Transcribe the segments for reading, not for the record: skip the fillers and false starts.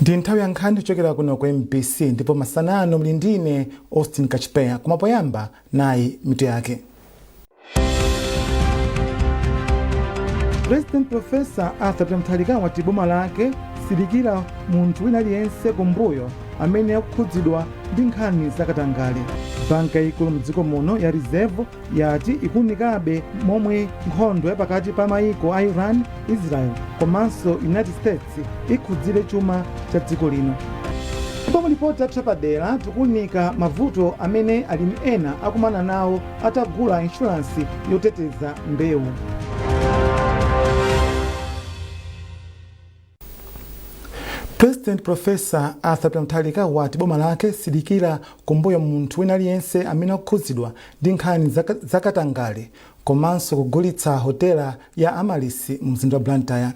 Ndi nthawi ya nkhani kuchokera kuno ku MBC, ndipo masana ano muli ndine Austin Kachipeya. Koma poyamba, nayi mitu yake. President Professor Arthur Peter Mutharika wati boma lake siliikira munthu wina aliyense kumbuyo amene akukhudzidwa ndi nkhani zakatangale. Banki yayikulu mdziko muno ya Reserve yati ikuunikabe momwe nkhondo ya pakati pa mayiko a Iran, Israel komanso United States ikhudzire chuma cha dziko lino. Ndipo mu lipoti yathu yapadera, tikuunika mavuto amene alimi ena akumana nawo atagula inshuransi yoteteza mbewu. President Professor Arthur Peter Mutharika wati boma lake siliikira kumbuyo munthu wina aliyense amene akukhudzidwa ndi nkhani zakatangale komanso kugulitsa hotela ya Amaryllis mu mzinda wa Blantyre.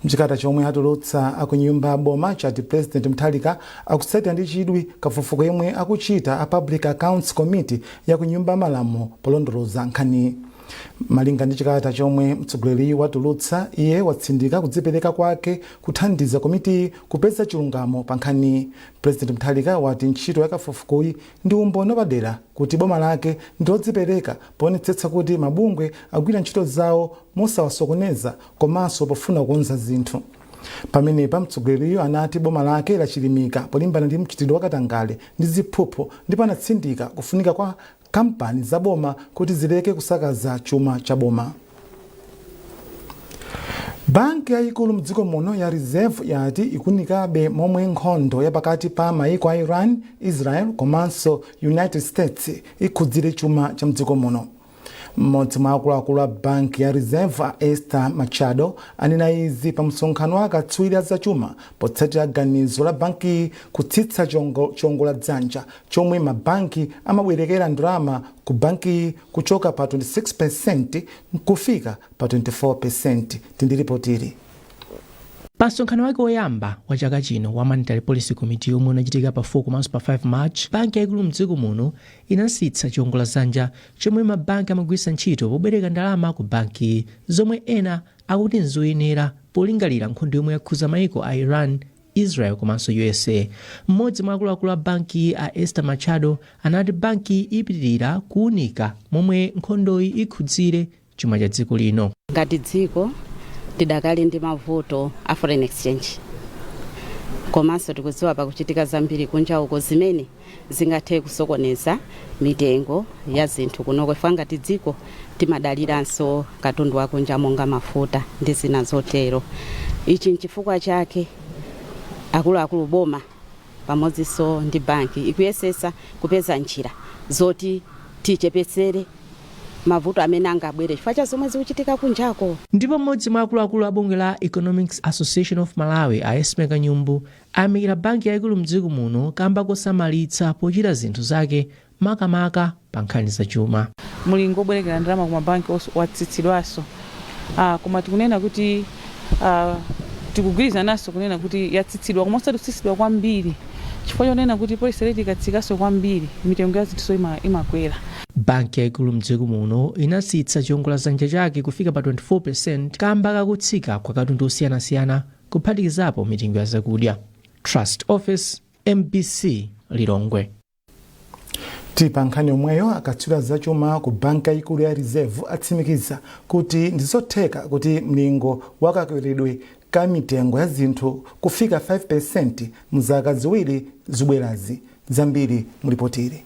Mchikalata chomwe atulutsa akunyumba ya boma chati President Mutharika akutsatira ndi chidwi kafukufuku yemwe akuchita a Public Accounts Committee ya ku nyumba ya malamulo polondoloza nkhaniyi. Malinga ndi chikalata chomwe mtsogoleri watulutsa, iye watsindika kudzipereka kwake kuthandiza komitiyi kupeza chilungamo pa nkhaniyi. President Mutharika wati ntchito ya kafukufukuyi ndi umboni wapadera kuti boma lake ndi lodzipereka poonetsetsa kuti mabungwe agwira ntchito zawo mosawasokoneza komanso pofuna kukonza zinthu. Pamenepa mtsogoleriyo anati boma lake lachilimika polimbana ndi mchitidwe wakatangale ndi ziphuphu, ndipo anatsindika kufunika kwa kampani za boma kuti zileke kusakaza chuma cha boma. Banki yayikulu mdziko muno ya Reserve yati ikuunikabe momwe nkhondo ya pakati pa mayiko a Iran, Israel komanso United States ikhudzire chuma cha mdziko muno. Mmodzi mwa akuluakulu a banki ya Reserve, a Esther Machado, anena izi pa msonkhano wa akatswiri a zachuma potsatira ganizo la bankiyi kutsitsa chiwongoladzanja chomwe mabanki amabwerekera ndalama ku bankiyi kuchoka pa 26% kufika pa 24%. Ndi lipotili. Pa msonkhano wake woyamba wa chaka chino wa Monetary Policy Committee, yomwe unachitika pa 4 komanso pa 5 March, banki yaikulu mdziko muno inatsitsa chiwongoladzanja chomwe mabanki amagwiritsa ntchito pobwereka ndalama ku banki, zomwe ena akuti nzoyenera polingalira nkhondo yomwe yakhuza maiko a Iran, Israel komanso USA. Mmodzi mwa akuluakulu a banki, a Esther Machado, anati banki ipitirira kuunika momwe nkhondoyi ikhudzire chuma cha dziko lino. Ngati dziko tidakali ndi mavuto a foreign exchange, komanso tikudziwa pakuchitika zambiri kunja uko zimene zingathe kusokoneza mitengo ya zinthu kunoko. Ife ngati dziko timadaliranso katundu wakunja monga mafuta ndi zina zotero. Ichi nchifukwa chake akuluakulu boma pamodzinso ndi banki ikuyesesa kupeza njira zoti tichepetsere mavuto amene angabwere chifukwa cha zomwe zikuchitika kunjako. Ndipo mmodzi mwa akuluakulu a bungwe la Economics Association of Malawi, a Esme Kanyumbu, ayamikira banki yayikulu mdziko muno kamba kosamalitsa pochita zinthu zake, makamaka pa nkhani zachuma. Mulingo obwerekera ndalama ku mabanki watsitsidwanso, koma tikunena kuti tikugwirizananso kunena kuti yatsitsidwa, koma osati kutsitsidwa kwambiri, chifukwa chonena kuti policy rate ikatsikanso kwambiri, mitengo ya zinthu imakwera. Banki yayikulu mdziko muno inatsitsa chiwongoladzanja chake kufika pa 24% kamba kakutsika kwa katundu osiyanasiyana, kuphatikizapo mitengo ya zakudya. Trust Office, MBC, Lilongwe. Tili pa nkhani yomweyo, akatswiri a zachuma ku banki yayikulu ya Reserve atsimikiza kuti ndizotheka kuti mlingo wa kakweredwe ka mitengo ya zinthu kufika 5% mzaka 2 zibwerazi. Zambiri mulipotili.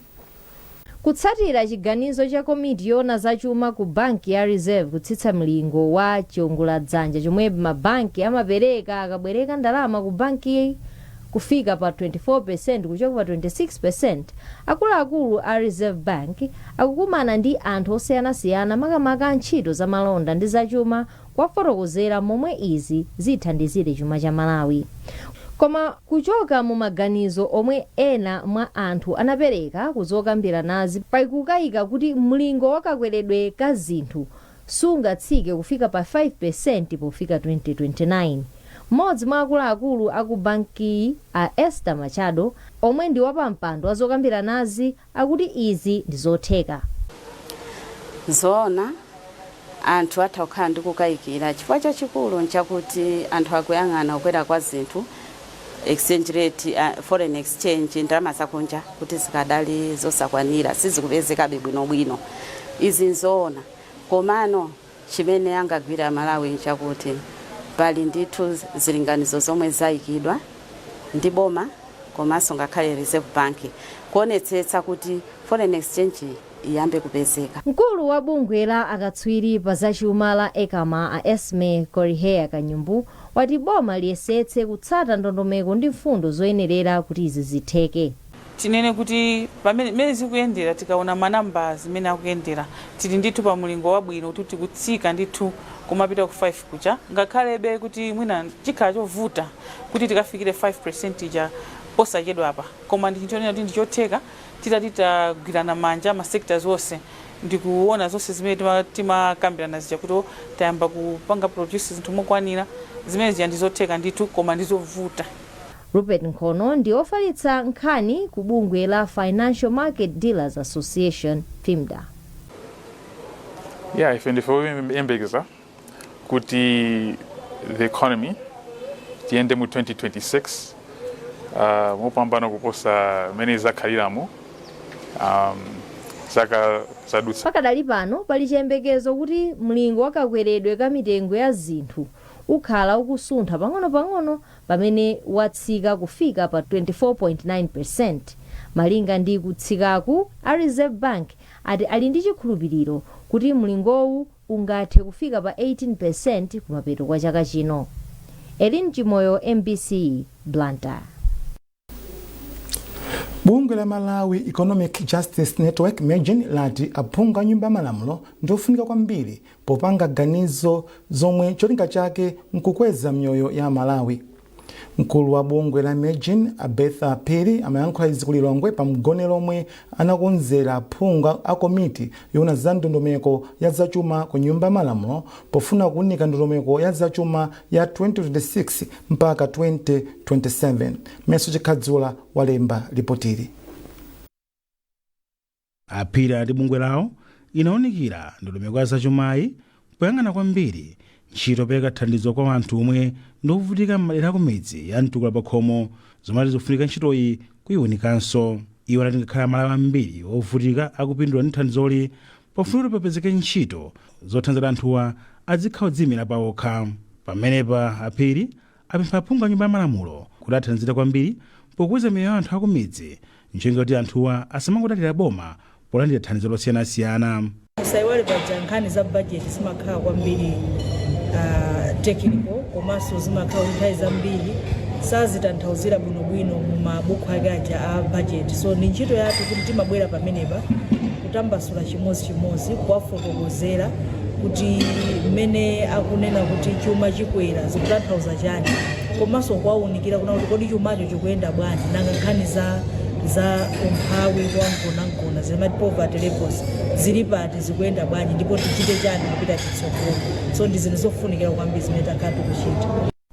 Kutsatira chiganizo cha komiti yoona zachuma ku banki ya Reserve kutsitsa mlingo wa chiwongoladzanja chomwe mabanki amapereka akabwereka ndalama ku banki kufika pa 24% kuchoka pa 26%, akuluakulu a Reserve Bank akukumana ndi anthu osiyanasiyana, makamaka a ntchito za malonda ndi zachuma, kuwafotokozera momwe izi zithandizire chuma cha Malawi. Koma kuchoka mu maganizo omwe ena mwa anthu anapereka kuzokambiranazi, pali kukayika kuti mlingo wa kakweredwe ka zinthu sungatsike kufika pa 5% pofika 2029. Mmodzi mwa akuluakulu aku bankiyi, a Esther Machado, omwe ndi wapampando wa zokambiranazi, akuti izi ndi zotheka. Zoona, anthu atha kukhala ndi kukayikira. Chifukwa chachikulu nchakuti anthu akuyang'ana kukwera kwa zinthu Exchange rate, foreign exchange, ndalama zakunja kuti zikadali zosakwanira, sizikupezekabe bwinobwino. Izi nzoona, komano chimene angagwira Malawi nchakuti pali ndithu zilinganizo zomwe zayikidwa ndi boma komanso ngakhale Reserve Bank kuonetsetsa kuti foreign exchange iyambe kupezeka. Mkulu wa bungwe la akatswiri pa zachuma la ECAMA, a Esme Koriheya Kanyumbu, wati boma liyesetse kutsata ndondomeko ndi mfundo zoyenerera kuti izi zitheke. Tinene kuti pamene mmene zikuyendera, tikaona manamba zimene akuyendera, tili ndithu pa mulingo wabwino kuti tikutsika ndithu kumapita ku 5 kucha, ngakhalebe kuti mwina chikhala chovuta kuti tikafikire 5% ija posachedwapa, koma ndi chinthu chonena kuti ndichotheka titati tagwirana manja ma sectors onse ndikuona zonse zimene timakambirana zija kuti tayamba kupanga produce zinthu mokwanira. Zimene zija ndizotheka ndithu, koma ndizovuta. Rupert Nkhono ndi ofalitsa nkhani ku bungwe la Financial Market Dealers Association, FIMDA. Yeah, ife ndife oyembekeza kuti the economy tiyende mu 2026 mopambana kuposa mmene zakhaliramo zaka zadutsa. Pakadali pano pali chiyembekezo kuti mlingo wa kakweredwe ka mitengo ya zinthu ukhala ukusuntha pang'ono-pang'ono pamene watsika kufika pa 24.9. Malinga ndi kutsikaku, a Reserve Bank ati ali ndi chikhulupiriro kuti mlingowu ungathe kufika pa 18% kumapeto kwa chaka chino. Elin Chimoyo, MBC, Blantyre. Bungwe la Malawi Economic Justice Network, MEJN, lati aphungu a Nyumba ya Malamulo ndiofunika kwambiri popanga ganizo zomwe cholinga chake nkukweza mioyo ya Malawi. Mkulu wa bungwe la MEJN, Abetha Phiri, amayankhula izi ku Lilongwe pa mgonero omwe anakonzera aphungu a komiti yoona za ndondomeko ya zachuma ku Nyumba ya Malamulo pofuna kuunika ndondomeko ya zachuma ya 2026 mpaka 2027. Meso Chikhadzula walemba ripotili. Aphiri ati bungwe lawo inawunikira ndondomeko ya zachumayi poyang'ana kwambiri ntchito yopereka thandizo kwa anthu omwe ndiovutika m'madera akumidzi ya mtukula pakhomo, zomwe zikufunika ntchitoyi kuyiwunikanso. Iwo anati ngakhale Amalawi ambiri ovutika akupindula ndi thandizoli, pofuna kuti papezeke ntchito zothandizira anthuwa azikhala odziyimira pawokha. Pamenepa Aphiri apempha aphungu a Nyumba ya Malamulo kuti athandizire kwambiri pokweza miyoyo ya anthu akumidzi ncholinga kuti anthuwa asamangodalira boma polandira thandizo losiyanasiyana. Musaiwale paja nkhani za bajeti zimakhala kwambiri technical, komanso zimakhala kuti nthawi zambiri sazitanthauzira bwinobwino mu mabuku ake aja a bajeti. So ndi ntchito yathu kuti timabwera pamenepa kutambasula chimodzimodzi, kuwafotokozera kuti mmene akunena kuti chuma chikwera zikutanthauza chani, komanso kuwawunikira kuna kuti kodi chumacho chikuyenda bwanji, nanga nkhani za umphawi wa mgonagona, zimati poverty levels, zili pati, zikuyenda bwanji, ndipo tichite chani kupita chitsogolo. So ndi zinthu zofunikira kwambiri zimene takhala tikuchita.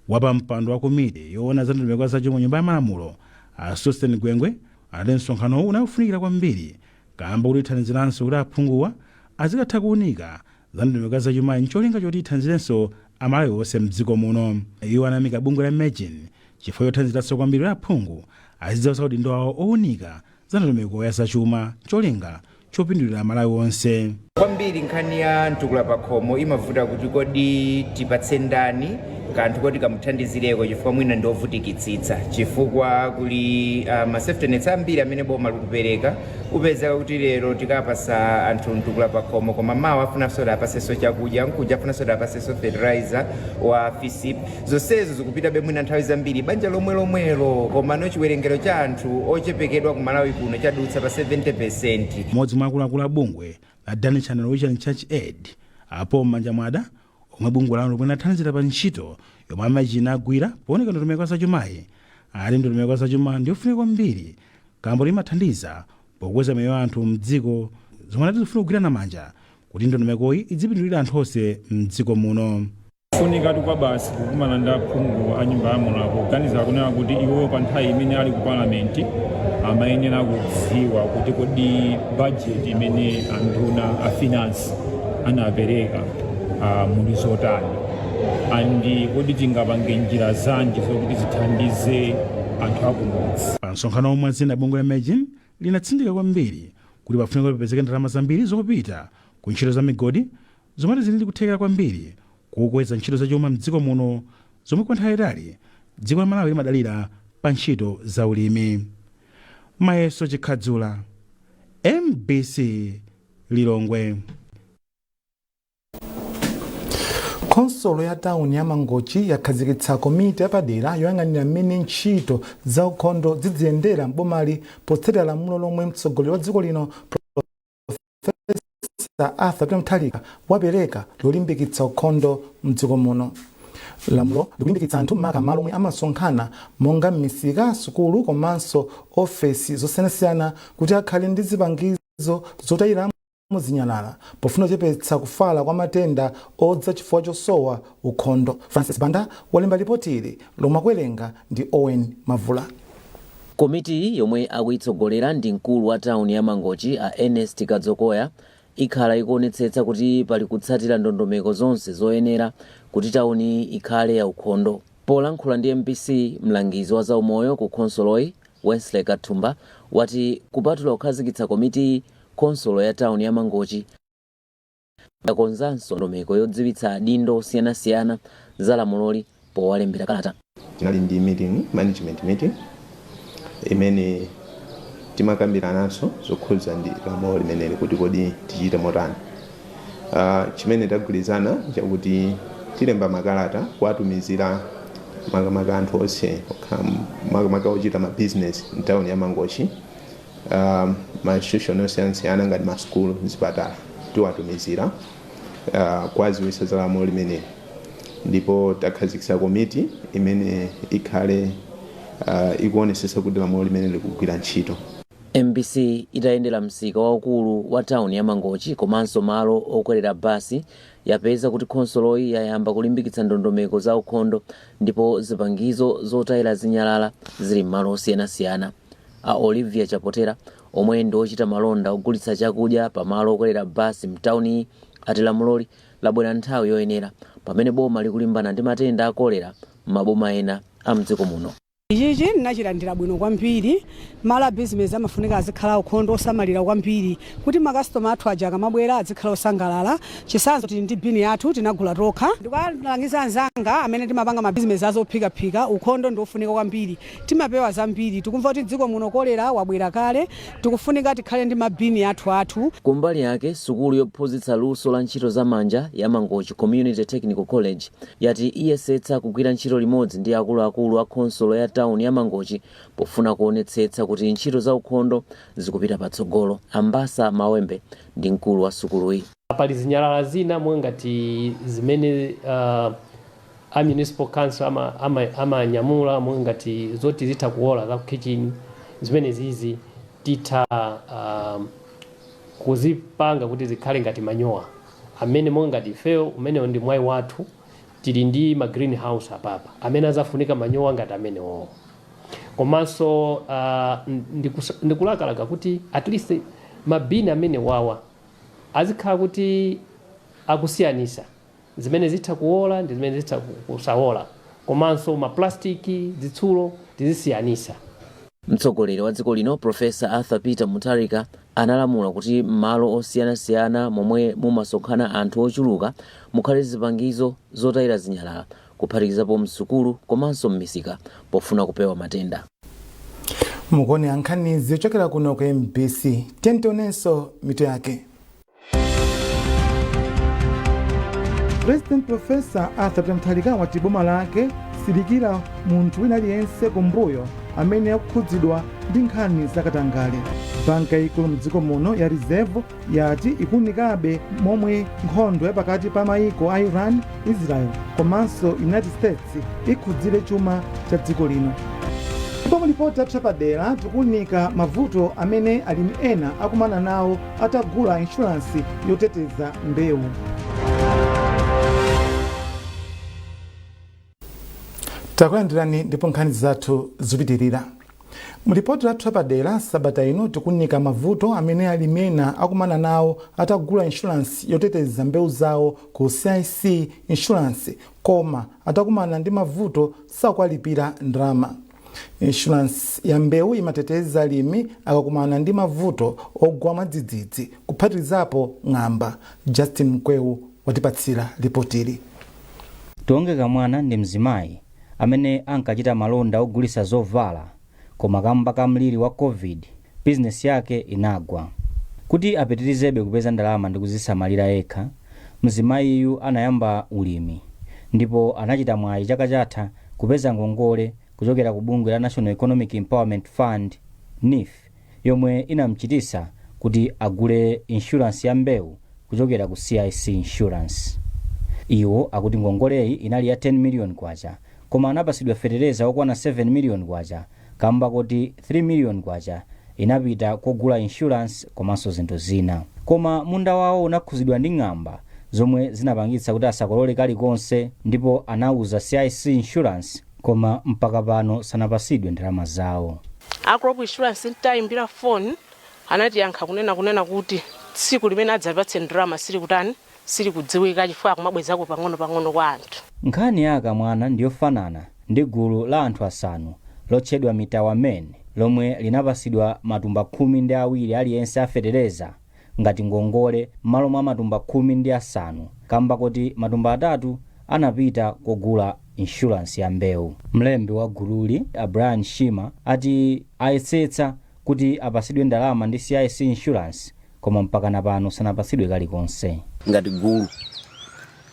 Wapampando wa komiti yoona za ndondomeko zachuma Nyumba ya Malamulo, a Sosten Gwengwe, anati msonkhanowu unafunikira kwambiri kamba kuti ithandiziranso kuti aphunguwa azikatha kuwunika za ndondomeko zachumayi ncholinga choti ithandizirenso Amalawi onse mdziko muno. Iwo anayamika bungwe la MEJN chifukwa chothandiziranso kwambiri kuti aphungu azidziwa udindo wawo owunika za ndondomeko ya zachuma cholinga chopindulira Amalawi onse. Kwambiri nkhani ya mtukula pakhomo imavuta kuti kodi tipatse ndani kanthu koti kamuthandizireko, chifukwa mwina ndiovutikitsitsa, chifukwa kuli ma safety nets ambiri amene boma likupereka. Upezeka kuti lero tikapasa anthu mtukula pakhomo, koma mawa afunanso apasenso chakudya, nkuja afunanso apasenso fertilizer wa FISP. Zonsezo zikupitabe mwina nthawi zambiri banja lomwe lomwelo, komano chiwerengero cha anthu ochepekedwa ku Malawi kuno chadutsa pa 70. Mmodzi mwa akuluakulu a bungwe la Danish and Norwegian Church Aid, apo Mmanja Mwada, omwe bungwe lawo lomwe linathandizira pa ntchito yomwe a MEJN agwira pooneka ndondomeko zachumayi, ati ndondomeko zachuma ndiyofunika kwambiri kamba limathandiza pokweza miyoyo ya anthu mdziko, zomwe anati zifuna kugwirana manja kuti ndondomekoyi idzipindulira anthu onse mdziko muno. Funikatu kwa basi kukumana ndi aphungu a Nyumba ya Malamulo poganiza kunena kuti iwo pa nthawi imene ali ku palamenti amayenera kudziwa kuti kodi budget imene anduna a finance anapereka muli zotani, and kodi tingapange njira zanji zokuti zithandize anthu akumudzi. Pa msonkhano omwe zina, bungwe la MEJN linatsindika kwambiri kuti pafunika papezeke ndalama zambiri zopita ku ntchito za migodi, zomwe zili ndi kuthekera kwambiri kukweza ntchito zachuma mdziko muno, zomwe kwa nthawi yayitali dziko la Malawi limadalira pa ntchito za ulimi. Mayeso Chikhadzula, MBC, Lilongwe. Khonsolo ya tawuni ya Mangochi yakhazikitsa komiti yapadera yoyang'anira mmene ntchito za ukhondo ziziyendera m'bomali, potsatira lamulo lomwe mtsogoleri wa dziko lino Profesa Arthur Peter Mutharika wapereka lolimbikitsa ukhondo mdziko muno. Lamulo likulimbikitsa anthu, maka malo omwe amasonkhana monga m'misika, sukulu komanso ofesi zosiyanasiyana, kuti akhale ndi zipangizo zotayiramo zinyalala pofuna kuchepetsa kufala kwa matenda odza chifukwa chosowa ukhondo. Francis Banda walemba ripoti ili lomwe akuwerenga ndi Owen Mavula. Komiti yomwe akuyitsogolera ndi mkulu wa tawuni ya Mangochi a Ernest Kadzokoya ikhala ikuonetsetsa kuti pali kutsatira ndondomeko zonse zoyenera kuti tawuni ikhale yaukhondo. Polankhula ndi MBC, mlangizi wa zaumoyo ku khonsoloyi Wesley Kathumba wati kupatula kukhazikitsa komitiyi, khonsolo ya tawuni ya Mangochi yakonzanso ndondomeko yodziwitsa adindo osiyanasiyana za lamuloli powalembera kalata. Tinali ndi meeting, management meeting, imene timakambirananso zokhudza ndi lamulo limeneli kuti kodi tichite motani. Chimene tagwirizana chakuti tilemba makalata kuwatumizira makamaka anthu onse makamaka ochita ma business mtawuni ya Mangochi, ma institution osiyanasiyana ngati masukulu, zipatala, tiwatumizira kuwadziwitsa za lamulo limeneli, ndipo takhazikitsa komiti imene ikhale ikuonesesa kuti lamulo limene likugwira ntchito. MBC itayendera msika waukulu wa tawuni ya Mangochi komanso malo okwerera basi, yapeza kuti khonsoloyi yayamba kulimbikitsa ndondomeko za ukhondo ndipo zipangizo zotayira zinyalala zili m'malo osiyanasiyana. A Olivia Chapotera, omwe ndi ochita malonda ogulitsa chakudya pamalo okwerera basi mtawuniyi, ati lamuloli labwera nthawi yoyenera pamene boma likulimbana ndi matenda a kolera m'maboma ena a mdziko muno. Ichichi ndinachilandira bwino kwambiri. Malo a bizinesi amafunika azikhala ukhondo, osamalira kwambiri, kuti makasitoma athu aja akamabwera azikhala osangalala. Chitsanzo, tili ndi bini yathu, tinagula tokha. Ndikuwalangiza anzanga amene timapanga mabizinesi azophikaphika, ukhondo ndi ofunika kwambiri, timapewa zambiri. Tikumva kuti dziko muno kolera wabwera kale, tikufunika tikhale ndi mabini athu athu. Kumbali yake, sukulu yophunzitsa luso la ntchito zamanja ya Mangochi Community Technical College yati iyesetsa kugwira ntchito limodzi ndi akuluakulu a khonsolo ya tawuni ya Mangochi pofuna kuonetsetsa kuti ntchito za ukhondo zikupita patsogolo. Ambasa Mawembe ndi mkulu wa sukuluyi. Pali zinyalala zina monga ngati zimene a municipal council amanyamula, ama monga ngati zoti zitha kuola za kitchen, zimene zizi titha kuzipanga kuti zikhale ngati manyowa amene monga ngati ifeyo umenewo ndi mwayi wathu, tili ndi ma greenhouse apapa amene azafunika manyowa ngati amenewowo. Komanso ndikulakalaka kuti at least mabini amene wawa azikhala kuti akusiyanisa zimene zitha kuola ndi zimene zitha kusaola, komanso maplastiki, zitsulo tizisiyanisa. Mtsogoleri wa dziko lino Profesa Arthur Peter Mutharika analamula kuti m'malo osiyanasiyana momwe mumasonkhana anthu ochuluka mukhale zipangizo zotayira zinyalala, kuphatikizapo msukulu komanso m'misika, pofuna kupewa matenda. Mukuonera nkhanizi yochokera kuno ku MBC. Tionenso mitu yake. President Professor Arthur Peter Mutharika wati boma lake siliikira munthu wina aliyense kumbuyo amene akukhudzidwa ndi nkhani zakatangale. Banki yayikulu mdziko muno ya Reserve yati ikuwunikabe momwe nkhondo ya pakati pa mayiko a Iran, Israel komanso United States ikhudzire chuma cha dziko lino. Ndipo mu lipoti yathu yapadera tikuwunika mavuto amene alimi ena akumana nawo atagula inshuransi yoteteza mbewu. Takulandirani ndipo nkhani zathu zikupitirira. Mu lipoti lathu lapadera sabata ino tikuwunika mavuto amene alimi ena akumana nawo atagula inshuransi yoteteza mbewu zawo ku CIC Insurance, koma atakumana ndi mavuto sakuwalipira ndalama. Insurance ya mbewu imateteza alimi akakumana ndi mavuto ogwa mwadzidzidzi, kuphatikizapo ng'amba. Justin Mkweu watipatsira ripotili. Tionge Kamwana ndi mzimayi amene ankachita malonda ogulitsa zovala, koma kamba ka mliri wa COVID bizinesi yake inagwa. Kuti apitirizebe kupeza ndalama ndi kuzisamalira yekha, mzimayiyu anayamba ulimi ndipo anachita mwayi chaka chatha kupeza ngongole kuchokera ku bungwe la National Economic Empowerment Fund, NEEF, yomwe inamchitisa kuti agule insurance ya mbewu kuchokera ku CIC Insurance. Iwo akuti ngongoleyi inali ya 10 million kwacha, koma anapasidwa fetereza okwana 7 million kwacha kamba kuti 3 million kwacha inapita kogula insurance komanso zinthu zina. Koma munda wawo unakhuzidwa ndi ng'amba zomwe zinapangitsa kuti asakolole kalikonse, ndipo anauza CIC Insurance, koma mpaka pano sanapasidwe ndalama zawo. A crop insurance ntayimbira foni, anatiyankha kunena kuti tsiku limene adzapatse ndalama sili kutani, sili kudziwika, chifukwa akumabwezako pang'ono pang'ono kwa anthu. Nkhani ya Akamwana ndiyofanana ndi gulu la anthu asanu lotchedwa Mitawa Men lomwe linapasidwa matumba 12 aliyense afetereza ngati ngongole m'malo mwa matumba 15, kamba kuti matumba 3 anapita kogula insurance ya mbewu. Mlembi wa gululi, a Brian Shima, ati ayesetsa kuti apasidwe ndalama ndi CIC Insurance, koma mpakana pano sanapasidwe kalikonse. Ngati gulu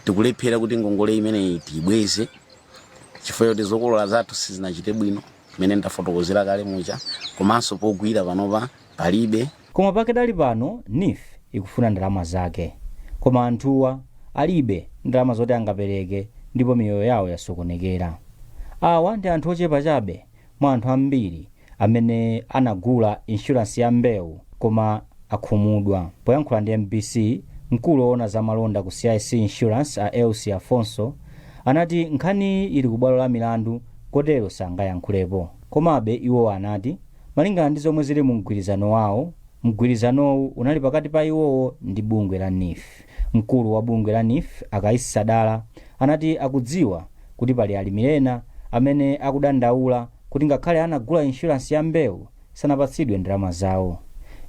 tikulephera kuti ngongole imeneyi tiyibweze chifukwa choti zokolola zathu sizinachite bwino mmene ndafotokozera kale muja, komanso pogwira panopa palibe. Koma pakadali pano NEEF ikufuna ndalama zake, koma anthuwa alibe ndalama zoti angapereke ndipo miyoyo yawo yasokonekera. Awa ndi anthu ochepa chabe mwa anthu ambiri amene anagula insurance ya mbewu koma akhumudwa. Poyankhula ndi MBC, mkulu woona za malonda ku CIC Insurance, a Elsie Afonso, anati nkhaniyi ili ku bwalo la milandu, kotero sangayankhulepo. Komabe iwo anati malingana ndi zomwe zili mu mgwirizano wawo, mgwirizanowu unali pakati pa iwowo ndi bungwe la NEEF. Mkulu wa bungwe la NEEF, a Kaisi Sadala, anati akudziwa kuti pali alimi ena amene akudandaula kuti ngakhale anagula insurance ya mbewu sanapatsidwe ndalama zawo.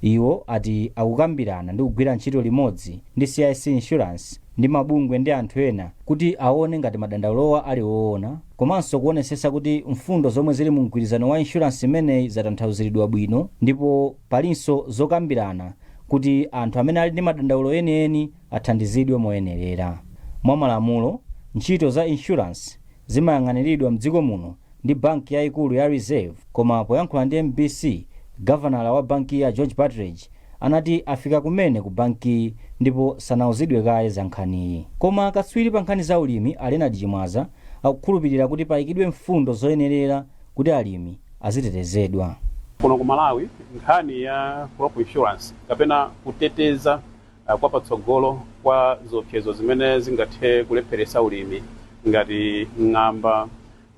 Iwo ati akukambirana ndi kugwira ntchito limodzi ndi CIC Insurance ndi mabungwe ndi anthu ena kuti aone ngati madandaulowa ali woona, komanso kuonesesa kuti mfundo zomwe zili mu mgwirizano wa insurance imeneyi zatanthauziridwa bwino, ndipo palinso zokambirana kuti anthu amene ali ndi madandaulo enieni athandizidwe moyenerera. Mwa malamulo, ntchito za insurance zimayang'aniridwa mdziko muno ndi banki yayikulu ya Reserve, koma poyankhula ndi MBC, gavanala wa banki ya George Partridge anati afika kumene ku bankiyi ndipo sanauzidwe kaye za nkhaniyi. Koma katswiri pa nkhani za ulimi, a Leonard Chimwaza, akukhulupirira kuti payikidwe mfundo zoyenerera kuti alimi azitetezedwa. Kuno ku Malawi, nkhani ya crop insurance kapena kuteteza kwa patsogolo kwa ziopsezo zimene zingathe kulepheretsa ulimi ngati ng'amba,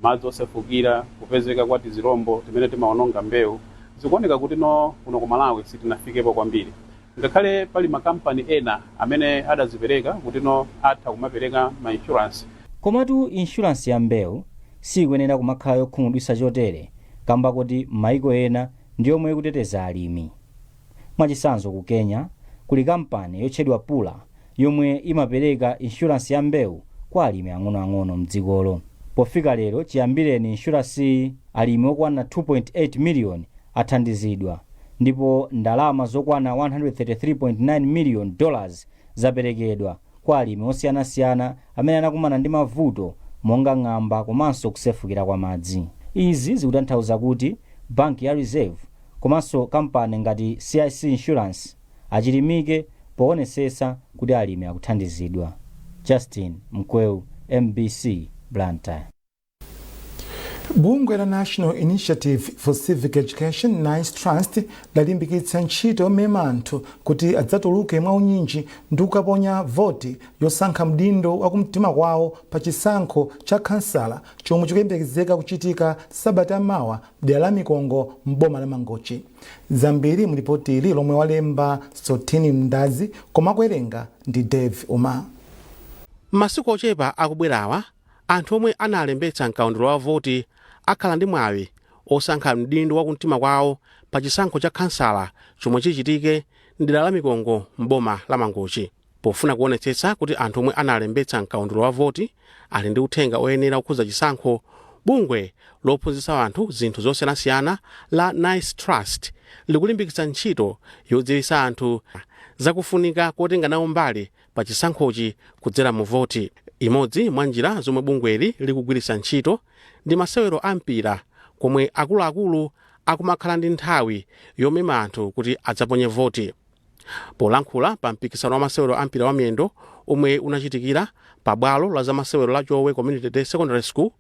madzi osefukira, kupezeka kwa tizirombo timene timaononga mbewu, zikuoneka kuti no kuno ku Malawi sitinafikepo kwambiri, ngakhale pali makampani ena amene adazipereka kuti no atha kumapereka ma insurance. Komatu insurance ya mbewu sikuyenera kumakhala yokhumudwitsa chotere, kamba kuti m'mayiko ena ndi yomwe ikuteteza alimi. Mwachitsanzo, ku Kenya kuli kampani yotchedwa Pula yomwe imapereka insurance ya mbewu kwa alimi ang'onoang'ono mdzikolo. Pofika lero, chiyambireni insurance, alimi okwana 2.8 million athandizidwa ndipo ndalama zokwana 133.9 million dollars zaperekedwa kwa alimi osiyanasiyana amene anakumana ndi mavuto monga ng'amba komanso kusefukira kwa madzi. Izi zikutanthauza kuti banki ya Reserve komanso kampani ngati CIC Insurance achilimike poonetsetsa kuti alimi akuthandizidwa. Justin Mkweu, MBC, Blantyre. Bungwe la National Initiative for Civic Education, NICE Trust, lalimbikitsa ntchito yomema anthu kuti adzatuluke mwaunyinji ndi kukaponya voti yosankha mdindo wakumtima kwawo pa chisankho cha khansala chomwe chikuyembekezeka kuchitika sabata mawa dera la Mikongo m'boma la Mangochi. Zambiri mulipoti ili lomwe walemba Sotini Mndazi, koma kuwerenga ndi Dave Uma. Masiku ochepa akubwerawa, anthu omwe analembetsa mkaundula wa voti akhala ndi mwayi. Osankha mdindo wa kumtima kwawo pa chisankho cha khansala chomwe chichitike mdera la Mikongo m'boma la Mangochi. Pofuna kuonetsetsa kuti anthu omwe analembetsa mkaundula wa voti ali ndi uthenga oyenera kukhudza chisankho, bungwe lophunzitsa anthu zinthu zosiyanasiyana la Nice Trust likulimbikitsa ntchito yodziwitsa anthu zakufunika kotenga nawo mbali pa chisankhochi kudzera mu voti. Imodzi mwa njira zomwe bungweli likugwiritsa ntchito ndi masewero a mpira, komwe akuluakulu akumakhala ndi nthawi yomema anthu kuti adzaponye voti. Polankhula pa mpikisano wa masewero a mpira wa miyendo omwe unachitikira pa bwalo la zamasewero la Chowe Community Day Secondary School,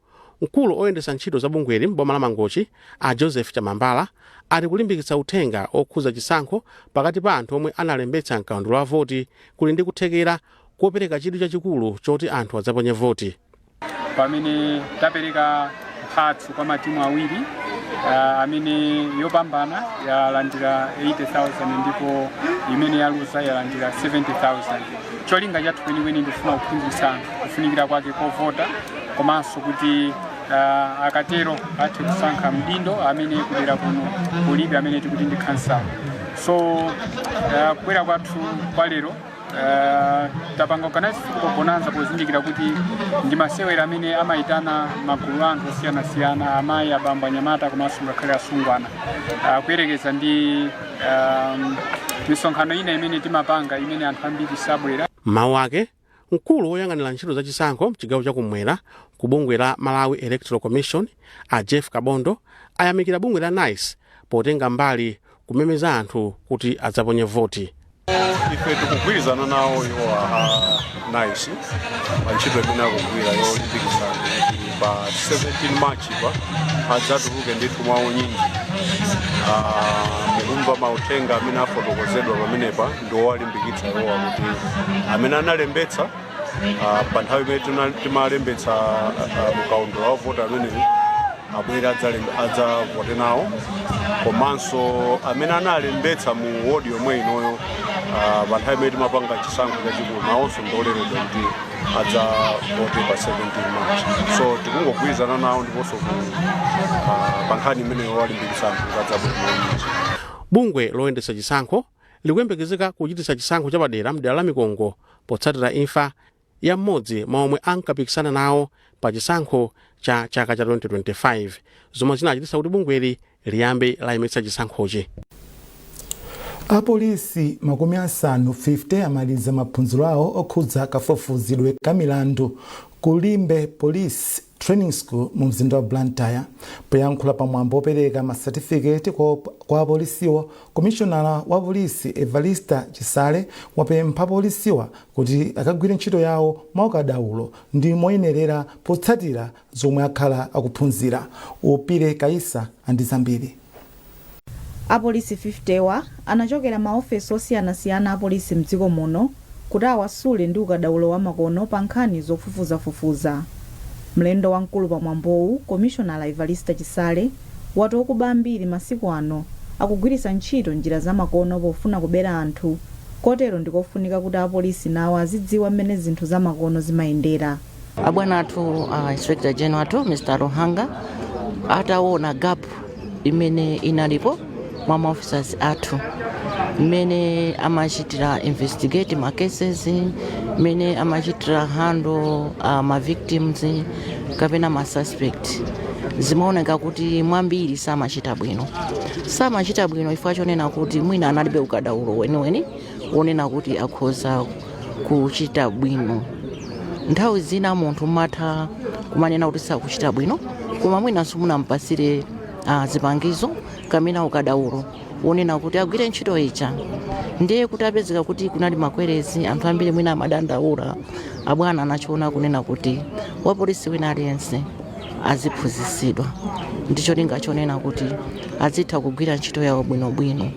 mkulu oyendetsa ntchito za bungweli m'boma la Mangochi, a Joseph Chamambala, ati kulimbikitsa uthenga okhudza chisankho pakati pa anthu omwe analembetsa mkaundula wa voti kuli ndi kuthekera kopereka chidwi chachikulu choti anthu adzaponye voti. Pamene tapereka mphatso kwa matimu awiri, amene yopambana yalandira 80,000 ndipo imene yaluza yalandira 70,000. Cholinga chathu kwenikweni ndifuna kuphunzitsa anthu kufunikira kwake kovota, komanso kuti akatero athe kusankha mdindo amene kudera kuno kulibe, amene tikuti ndi khansala. So kubwera kwathu kwa lero, tapanga organize Football Bonanza pozindikira kuti ndi masewera amene amayitana magulu anthu osiyanasiyana, amayi, abambo, anyamata komanso ngakhale asungwana, kuyerekeza ndi misonkhano ina imene timapanga imene anthu ambiri sabwera. Mawu ake, mkulu woyang'anira ntchito zachisankho mchigawo chakumwera ku bungwe la Malawi Electoral Commission, a Jeff Kabondo, ayamikira bungwe la Nice potenga mbali kumemeza anthu kuti adzaponye voti. Ife tikugwirizana nawo iwo a Nice pa ntchito imene akugwira yolimbikitsa kuti pa 17 March pa adzatuluke ndithu mwaunyinji. Mukumva mauthenga amene afotokozedwa pamenepa ndi owalimbikitsa iwowa kuti amene analembetsa pa nthawi imene timalembetsa mkaundula wa vota ameneyu abwere adzavote nawo, komanso amene analembetsa mu wodi yomwe inoyo pa nthawi imene timapanga chisankho chachikulu nawonso ndololedwa kuti adzavote pa 17 March. So tikungogwirizana nawo ndiponso pa nkhani imeneyo walimbikitsa anthu kuti adzabwere mwaunyinji. Bungwe loyendetsa chisankho likuyembekezeka kuchititsa chisankho chapadera mdera la Mikongo potsatira imfa ya mmodzi mwa omwe ankapikisana nawo pa chisankho cha chaka cha 2025, zomwe zinachititsa kuti bungweli liyambe layimitsa chisankhochi. Apolisi 50 amaliza maphunziro awo okhudza kafufuzidwe ka milandu ku Limbe Police Training School mu mzinda wa Blantyre. Poyankhula pamwambo opereka masatifiketi kwa apolisiwo, komishonala wa polisi Evarista Chisale wapempha apolisiwa kuti akagwire ntchito yawo mwaukadaulo ndi moyenerera potsatira zomwe akhala akuphunzira. Upire Kaisa andi zambiri. Apolisi 50 wa anachokera maofesi osiyanasiyana a polisi mdziko muno kuti awasule ndi ukadaulo wa makono pa nkhani zofufuzafufuza. Mlendo wamkulu pamwambowu, Komishonala Evarista Chisale, wati okuba ambiri masiku ano akugwiritsa ntchito njira zamakono pofuna kubera anthu, kotero ndikofunika kuti apolisi nawo azidziwa mmene zinthu zamakono zimayendera. Abwana athu, Inspector General athu Mr Luhanga, ataona gap imene inalipo mwa maofficers athu mmene amachitira investigate ma cases, mmene amachitira handle ma victims kapena ma suspect, zimaoneka kuti mwambiri samachita bwino. Samachita bwino chifukwa chonena kuti mwina analibe ukadaulo weniweni wonena kuti akhoza kuchita bwino. Nthawi zina munthu mmatha kumanena kuti sakuchita bwino, koma mwinanso munampasire zipangizo kapena ukadaulo wonena kuti agwire ntchito ija. Ndiye kuti apezeka kuti kunali ma queries, anthu ambiri mwina amadandaula. Abwana anachiona kunena kuti wapolisi wina aliyense aziphunzitsidwa ndi cholinga chonena kuti azitha kugwira ntchito yawo bwinobwino,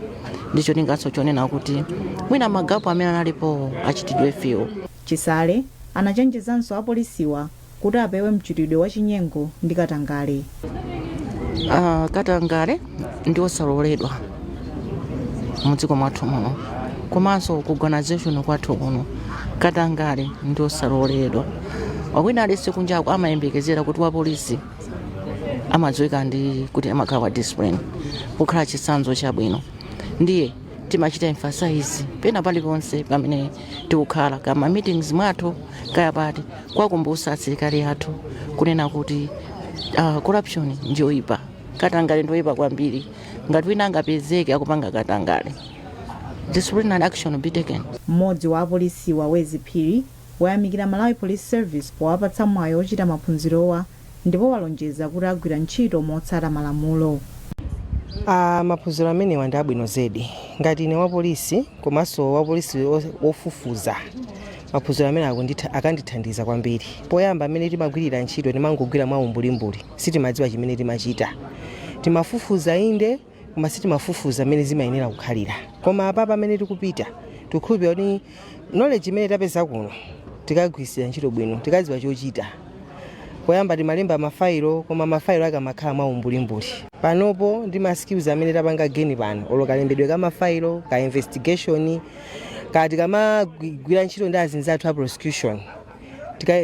ndi cholinganso chonena kuti mwina ma gap amene analipo achitidwe fill. Chisale anachenjezanso apolisiwa kuti apewe mchitidwe wa chinyengo ndi katangale. Katangale ndi osaloledwa mudziko mwathu muno, komanso ku organization kwathu kuno katangale ndi osaloledwa. Wina aliyense kunjako amayembekezera kuti wapolisi Amadziwika ndi kuti amakhala wa discipline, kukhala chitsanzo chabwino. Ndiye timachita emphasize pena paliponse pamene tikukhala, kama meetings mwathu, kaya pati, kwakumbutsa asilikali athu kunena kuti corruption ndiyoyipa, katangale ndiyoyipa kwambiri. Ngati wina angapezeke akupanga katangale, disciplinary action will be taken. Mmodzi wa apolisiwa, Wezi Phiri, wayamikira Malawi Police Service powapatsa mwayi ochita maphunzirowa ndipo walonjeza kuti agwira ntchito motsata malamulo. Maphunziro amenewa ndi abwino zedi. Ngati ine wapolisi komanso wapolisi wofufuza, maphunziro amene akandithandiza kwambiri. Poyamba amene timagwirira ntchito, timangogwira mwa umbulimbuli, sitimadziwa chimene timachita. Timafufuza inde, koma sitimafufuza mmene zimayenera kukhalira. Koma apapa amene tikupita, tikukhulupirira kuti knowledge imene tapeza kuno tikagwirisira ntchito bwino, tikadziwa chochita. Poyamba timalemba mafailo, koma mafailo ake amakhala mwa umbulimbuli. Panopo ndi ma skills amene tapanga gain pano, olo kalembedwe ka mafailo ka investigation, kati kamagwira ntchito ndi azinzathu a prosecution,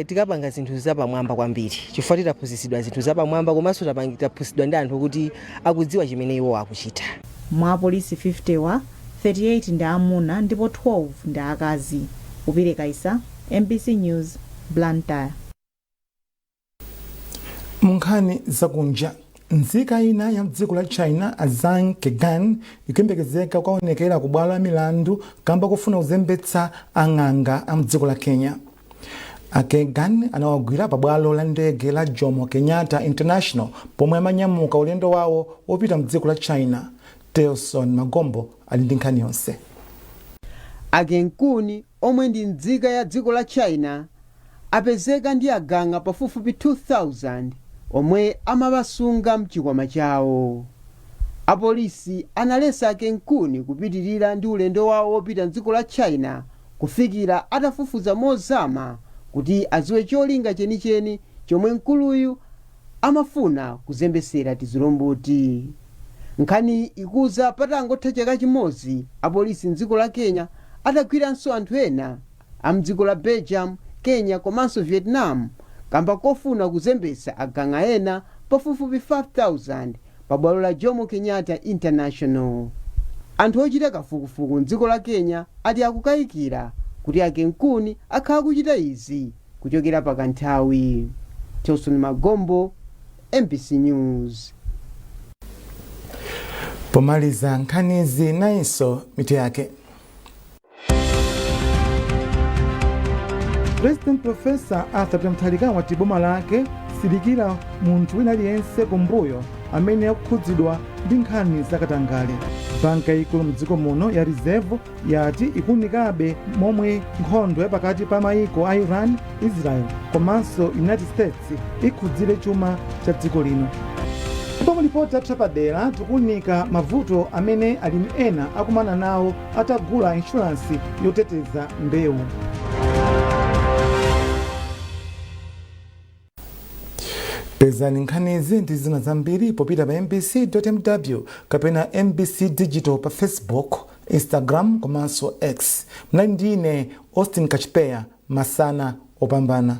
tikapanga zinthu zapamwamba kwambiri, chifukwa titaphunzitsidwa zinthu zapamwamba komanso taphunzitsidwa ndi anthu kuti akudziwa chimene iwo akuchita. Mwa apolisi 50 wa, 38 ndi amuna ndipo 12 ndi akazi. Upire Kaisa, MBC News, Blantyre. Munkhani zakunja, nzika ina ya mdziko la China, Zhang Kegan, ikuyembekezeka kukaonekera ku bwalo la milandu kamba kufuna kuzembetsa ang'anga a mdziko la Kenya. A Kegan anawagwira pa bwalo la ndege la Jomo Kenyatta International pomwe amanyamuka ulendo wawo wopita mdziko la China. Telson Magombo ali ndi nkhani yonse. A Kenkuni, omwe ndi nzika ya dziko la China, apezeka ndi agang'a pafupifupi 2000 omwe amawasunga mchikwama chawo. Apolisi analesa a Kenkuni kupitirira ndi ulendo wawo wopita mdziko la China kufikira atafufuza mozama kuti aziwe cholinga chenicheni chomwe mkuluyu amafuna kuzembesera tizilomboti. Nkhani ikuza patangotha chaka chimodzi apolisi mdziko la Kenya atagwiranso anthu ena a mdziko la Belgium, Kenya komanso Vietnam kamba kofuna kuzembesa agang'a ena pafupifupi 5000 pa bwalo la Jomo Kenyatta International. Anthu ochita kafukufuku mdziko la Kenya ati akukayikira kuti a Kenkuni akhala kuchita izi kuchokera pakanthawi. Tilson Magombo, MBC News. Pomaliza nkhanizi, nayinso mitu yake. President Professor Arthur Peter Mutharika wati boma lake silikira munthu wina aliyense kumbuyo amene akukhudzidwa ndi nkhani zakatangale. Banka yayikulu mdziko muno ya Reserve yati ikuwunikabe momwe nkhondo yapakati pa mayiko a Iran, Israel komanso United States ikhudzire chuma cha dziko lino. Ndipo mulipoti yathu yapadera, tikuwunika mavuto amene alimi ena akumana nawo atagula inshuransi yoteteza mbewu. Pezani nkhanizi ndi zina zambiri popita pa mbc.mw kapena MBC Digital pa Facebook, Instagram komanso X. Mnali ndi ine Austin Kachipeya. Masana opambana.